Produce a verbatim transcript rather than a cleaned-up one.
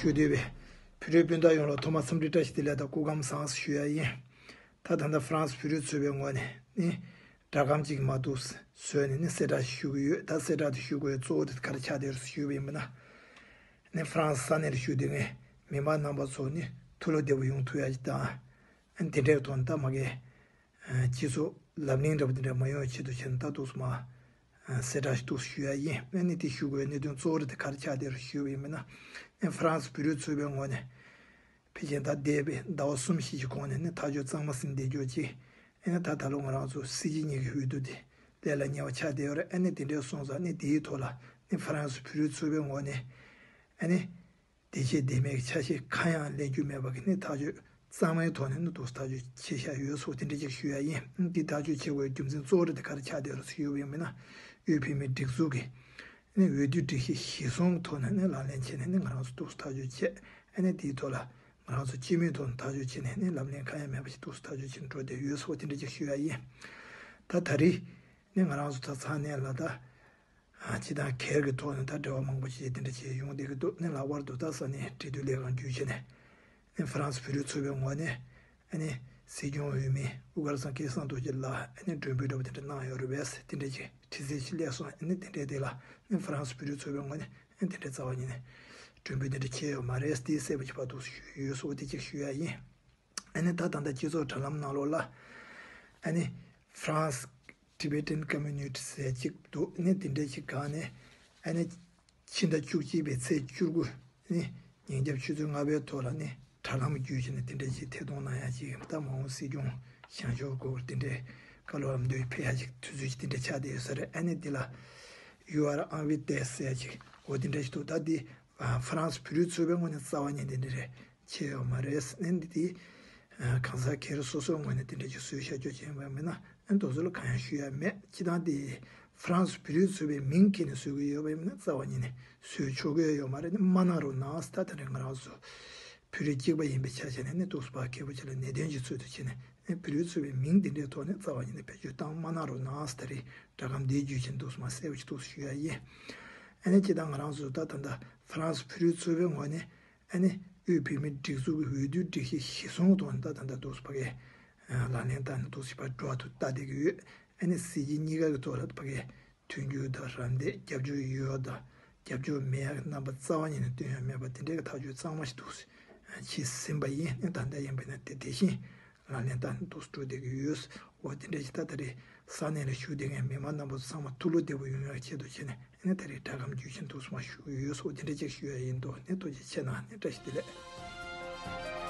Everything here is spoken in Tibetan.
ཞུ་འདོད་པའི་བོད་རིགས་སྤུན་ཟླ་ཡོངས་ལ་ཐོག་མར་འཚམས་འདྲི་བཀྲ་ཤིས་བདེ་ལེགས་དང་སྐུ་ཁམས་བཟང་ཞུ་ཡ་ཡིན། ད་ད་ལྟ་ཧྥ་རན་སི་བོད་རིགས་ཚོགས་པའི་ངོས་ནས་ནི་སྒྲ་སྒམ་གཅིག་མ་གཏོགས་བཟོས་ནས་ནི་གསལ་བསྒྲགས་ཞུ་གི་ཡོད། ད་གསལ་བསྒྲགས་དེ་ཞུ་དགོས་གཙོ་བོ་དེ་ག་རེ་ཆགས་བསྡད་ཡོད་ཞུས་པ་ཡིན་པ་ན། ནི་ཧྥ་རན་སི་ས་གནས་ལ་བཞུགས་བསྡད་མཁན་མི་མང་རྣམ་པ་ཚོ་ནི་ཐུགས་ལ་བདེ་པོ་ཡོང་ཐུབ་ཡ་ཅིག་དང་། དེ་འདྲའི་ཐོག་ནས་ད་མ་གི་སྤྱི་ཚོགས་ལབ་གླེང་འདྲ་པོ་དེ་འདྲ་མ་ཡོང་བའི་ཆེད་དུ་བྱས་ནས་ད་འདུག་སེ་མ་གསལ་བསྒྲགས་ཤིག་འདུག་སེ་ཞུ་ཡ་ཡིན། ཨ་ནི་དེ་ཞུ་དགོས་གནད་དོན་གཙོ་བོ་རེད་དེ་ག་རེ་ཆགས་བསྡད་རེད་ཞུས་པ་ཡིན་པ་ན། ཧྥ་རན་སི་བོད་རིགས་ཚོགས་པའི་ངོས་ནས་ཕལ་ཆེར་ད་འདས་པའི་ཟླ་བ་གསུམ་བཞི་ཞིག་གོང་ནས་ནི་ཐག་གཅོད་གཙང་མ་ཟིན་བསྡད་རྒྱུ་ཅིག་ཨ་ནི་ད་ད་ལོ་ང་རང་ཚོ་སྲིད་སྤྱི་གཉིས་ཀྱི་འོས་བསྡུ་དེ་སླེབས་ལ་ཉེ་བ་ཆགས་བསྡད་ཡོད་རེད། ཨ་ནི་དེ་འདྲའི་སོང་ཙང་ནི་དེའི་ཐོག་ལ་ནི་ཧྥ་རན་སི་བོད་རིགས་ཚོགས་པའི་ངོས་ནས་ཨ་ནི་བདེ་སྐྱིད་བདེ་མེད་ཀྱི་ཆ་ཤས་གང་ཡང་ལེན་རྒྱུ་མེད་པ་གི་ནི་ཐག་གཅོད་གཙང་མའི་ཐོག་ནས་ནི་འདུག་སེ་ཐག་གཅོད་བྱས་བཞག་ཡོད་སོགས་དེ་འདྲ་ཅིག་ཞུ་ཡ་ཡིན། འདི་ཐག་གཅོད་བྱེད་དགོས་རྒྱུ་མཚན་གཙོ་བོ་རེད་དེ་ག་རེ་ཆགས་བསྡད་རེད་ཞུས་པ་ཡིན་ན། དབུས་བོད་མིའི་སྒྲིག་འཛུགས་ཀྱི་ནི་འོས་བསྡུ་སྒྲིག་གཞི་གཞིར་བཟུང་གི་ཐོག་ནས་ནི་ང་རང་ཚོ་འདུག་སེ་ཐག་གཅོད་བྱས། ཨ་ནི་དེའི་ཐོག་ལ་ང་རང་ཚོ་སྤྱི་མོས་ཐོག་ནས་ཐག་གཅོད་བྱས་ནས་ནི་ལབ་གླེང་གང་ཡང་མེད་པ་ཞིག་འདུག་སེ་ཐག་གཅོད་བྱས་ནས་འགྲོ་བསྡད་ཡོད་སོགས་དེ་འདྲ་ཅིག་ཞུ་ཡ་ཡིན། ད་ད་རེས་ནི་ང་རང་ཚོ་ད་ཚང་ནས་ལ་ད། སྤྱི་དང་སྒེར་གྱི་ཐོག་ནས་ད་འབྲེལ་བ་མང་པོ་ཞིག་དེ་འདྲ་བྱས་ཡོང་བསྡད་ཀྱི་འདུག་ནི་ལྷག་པར་དུ་ད་ས་གནས་འབྲེལ་མཐུད་ལས་ཁང་བརྒྱུད་བྱས་ནས་ནི་ཧྥ་རན་སི་བོད་རིགས་ཚོགས་པའི་ངོས་ནས་ཨ་ནི་སྲིད་སྐྱོང་འོས་མི་དབུ་དཀར་ཚང་སྐལ་བཟང་རྡོ་རྗེ་ལགས་ཨ་ནི་མགྲོན་འབོད་འདྲ་པོ་དེ་འདྲ་གནང་ཡོད་རེད་པས། དེ་འདྲ་ཅིག་དྲི་རྩད་ཅིག་སླེབས་སོང་། ཨ་ནི་དེ་འདྲའི་དེ་ལ་ནི་ཧྥ་རན་སི་བོད་རིགས་ཚོགས་པའི་ངོས་ནས་ཨ་ནི་དེ་འདྲའི་རྩ་བ་ཉིད་ནས་མགྲོན་འབོད་དེ་འདྲ་བྱས་ཡོད་མ་རེད། དེ་གསལ་པོ་ཞིག་ཕར་འདུག་ཞུ་ཡོད་སོགས་དེ་ཅིག་ཞུ་ཡ་ཡིན། ཨ་ནི་ད་ད་ལྟ་སྤྱི་ཚོགས་དྲ་ལམ་ནང་ལོགས་ལ་ཨ་ནི་France Tibetan Community ཟེར་ཅིག་འདུག་ནི་དེ་འདྲ་ཅིག་སྒང་ནས་ཨ་ནི་ཕྱི་ཟླ་བཅུ་གཅིག་པའི་ཚེས་བཅུ་དགུ་ནི་ཉིན་རྒྱབ་ཆུ་ཚོད་ལྔ་པའི་ཐོག་ལ་ནི་དྲ་ལམ་བརྒྱུད་བྱས་ནས་དེ་འདྲ་ཅིག་ཐད་གཏོང་གནང་ཡ་ཅིག་ད་མ་འོངས་སྲིད་སྐྱོང་བཞེངས་ཕྱོགས་སྐོར་དེ་འདྲའི་བཀའ་སློབ་ལམ་སྟོན་ཕེབས་ཡ་ཅིག་དུས་ཚོད་ཅིག་དེ་འདྲ་ཆགས་བསྡད་ཡོད་ས་རེད། ཨ་ནི་འདི་ལ་You are invited ཟེར་ཡ་ཅིག་འོ་དེ་འདྲ་ཞིག་འདུག་ད་འདི་ཧྥ་རན་སི་བོད་རིགས་ཚོགས་པའི་ངོས་ནས་རྩ་བ་ཉིད་དེ་འདྲ་རེད། ཆེ་ཡོད་མ་རེད། ཨ་ནི་དེ་གང་ཟག་སྒེར་སོ་སོའི་ངོས་ནས་དེ་འདྲ་ཅིག་བཟོས་བཞག་རྒྱུ་ཅན་པ་མིན་ན་ཨ་ནི་དེ་ཚོ་ལ་གང་ཡང་ཞུ་ཡ་མེད། སྤྱི་བཏང་དེ་ཧྥ་རན་སི་བོད་རིགས་ཚོགས་པའི་མིང་འཁྱེར་ནས་བཟོ་གི་ཡོད་པ་ཡིན་ན་རྩ་བ་ཉིད་ནས་བཟོས་ཆོག་གི་ཡོད་མ་རེད། ཨ་ནི་མ་གནང་རོགས་གནང་ཟེར། ད་དེ་འདྲ་ང་རང་ཚོ་བོད་རིགས་གཅིག་པ་ཡིན་པའི་ཆ་བཞག་ནས་ཨ་ནི་འདུག་སེ་ཕར་སྐད་པོ་ཆེ་ལ་ནན་ཏན་གྱིས་ཚུལ་དུ་བྱས་ནས་ཨ་ནི་བོད་རིགས་ཚོགས་པའི་མིང་དེ་འདྲའི་ཐོག་ནས་རྩ་བ་ཉིད་ནས་བེད་སྤྱོད་བཏང་མ་གནང་རོགས་གནང་ཟེར། ད་རེས་སྒྲ་སྒམ་འདི་བརྒྱུད་བྱས་འདུག་སེ་མ་གསལ་པོ་ཞིག་འདུག་སེ་ཞུ་ཡ་ཡིན། ཨ་ནི་སྤྱི་བཏང་ང་རང་ཚོ་ད་ད་ལྟ་ཧྥ་རན་སི་བོད་རིགས་ཚོགས་པའི་ངོས་ནས་ཨ་ནི་དབུས་བོད་མིའི་སྒྲིག་འཛུགས་ཀྱི་འོས་བསྡུ་སྒྲིག་གཞི་གཞིར་བཟུང་ཐོག་ནས་ད་ད་ལྟ་འདུག་སེ་ཕ་གིར་ལག་ལེན་བསྟར་ནས་འདུག་སེ་ཕར་འགྲོ་ཐུབ་ལྟ་བསྡད་ཀྱི་ཡོད། ཨ་ནི་སྲིད་སྤྱི་གཉིས་ཀ་གི་ཐོག་ལ་ཕ་གིར་མཐུན་འགྱུར་དང་རམ་འདེགས་རྒྱབ་སྐྱོར་ཡོད་དང་རྒྱབ་སྐྱོར་མེད་ཡག་གི་རྣམ་པ་རྩ་བ་ཉིད་ནས་སྟོན་ཡག་མེད་པ་དེ་འདྲའི་ཐག་གཅོད་གཙང་མ་ཞིག་འདུག་སེ་བྱས་ཟིན་པ་ཡིན། ཨ་ནི་ད་ལྟ་ཡིན་པ་ན་དེ་དེ་བཞིན་ལག་ལེན་བསྟར་ནས་འདུག་སེ་འགྲོ་བསྡད་ཀྱི་ཡོད། འོ་དེ་འདྲ་ཞིག་ད་ད་རེས་ས་གནས་ལ་བཞུགས་བསྡད་མཁན་མི་མང་རྣམ་པ་ཚོ་ཚང་མ་ཐུགས་བློ་བདེ་པོ་ཡོང་ཡག་ཆེད་དུ་བྱས་ནས་ཨ་ནི་ད་རེས་སྒྲ་སྒམ་བརྒྱུད་བྱས་འདུག་སེ་མ་ཞུ་གི་ཡོད་སོགས་དེ་འདྲ་ཅིག་ཞུ་ཡ་ཡིན། འདུག་ནས་ཐུགས་རྗེ་ཆེ་གནང་། ནས་བཀྲ་ཤིས་བདེ་ལེགས།